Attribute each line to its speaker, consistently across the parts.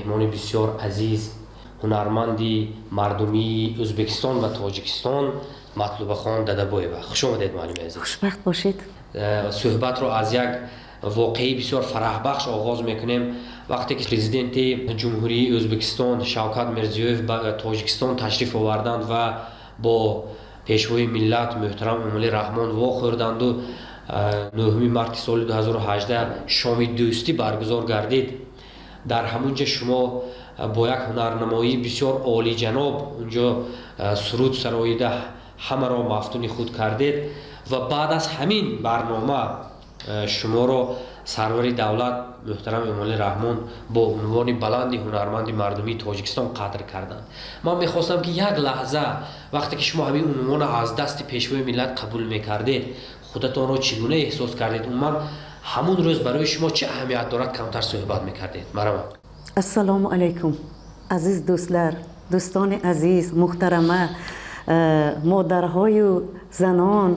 Speaker 1: Меҳмони бисёр азиз, ҳунарманди мардумии Ӯзбекистон ва Тоҷикистон Матлубахон Дадабоева. Хуш омадед, муаллими азиз.
Speaker 2: Хушбахт бошед.
Speaker 1: Суҳбатро аз як воқеаи бисёр фараҳбахш оғоз мекунем. Вақте ки президенти Ҷумҳурии Ӯзбекистон Шавкат Мирзиёев ба Тоҷикистон ташриф оварданд ва бо пешвои миллат муҳтарам Эмомалӣ Раҳмон вохӯрданду 9 марти соли 2018 шоми дӯстӣ баргузор гардид, дар ҳамун ҷа шумо бо як ҳунарнамоии бисёр олиҷаноб унҷо суруд сароида, ҳамаро мафтуни худ кардед ва баъд аз ҳамин барнома шуморо сарвари давлат муҳтарам Эмомалӣ Раҳмон бо унвони баланди ҳунарманди мардумии Тоҷикистон қадр карданд. Ман мехостам, ки як лаҳза, вақте ки шумо ҳамин унвонро аз дасти пешвои миллат қабул мекардед, худатонро чӣ гуна эҳсос кардед? Умуман, ҳамун рӯз барои шумо чӣ аҳамият дорад, камтар суҳбат мекардед. Марҳамат.
Speaker 2: Ассалому алайкум, азиз дӯстлар, дӯстони азиз, муҳтарама модарҳою занон,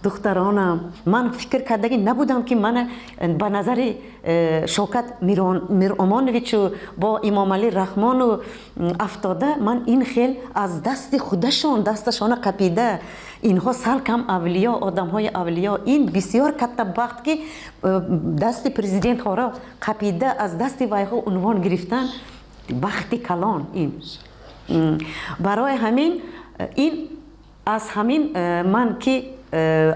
Speaker 2: духтаронам. Ман фикр кардагӣ набудам, ки мана ба назари Шавкат Миромоновичу бо Имомалӣ Раҳмону афтода, ман ин хел аз дасти худашон дасташона қапида. Инҳо салкам авлиё, одамҳои авлиё. Ин бисёр катта бахт, ки дасти президентҳоро қапида, аз дасти вайҳо унвон гирифтан, бахти калон ин. Барои ҳамин ин аз ҳамин ман ки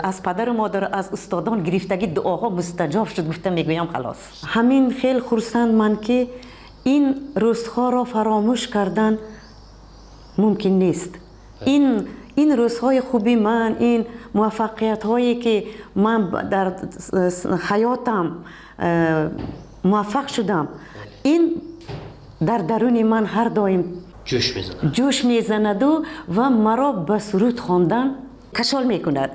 Speaker 2: аз падару модар, аз устодон гирифтагӣ дуоҳо мустаҷоб шуд, гуфта мегӯям, халос. Ҳамин хел хурсанд ман, ки ин рӯзҳоро фаромӯш кардан мумкин нест. Ин рӯзҳои хуби ман, ин муваффақиятҳое, ки ман дар ҳаётам муваффақ шудам, ин дар даруни ман ҳар доим
Speaker 1: ҷӯш мезанад.
Speaker 2: Ҷӯш мезанаду ва маро ба суруд хондан кашол мекунад.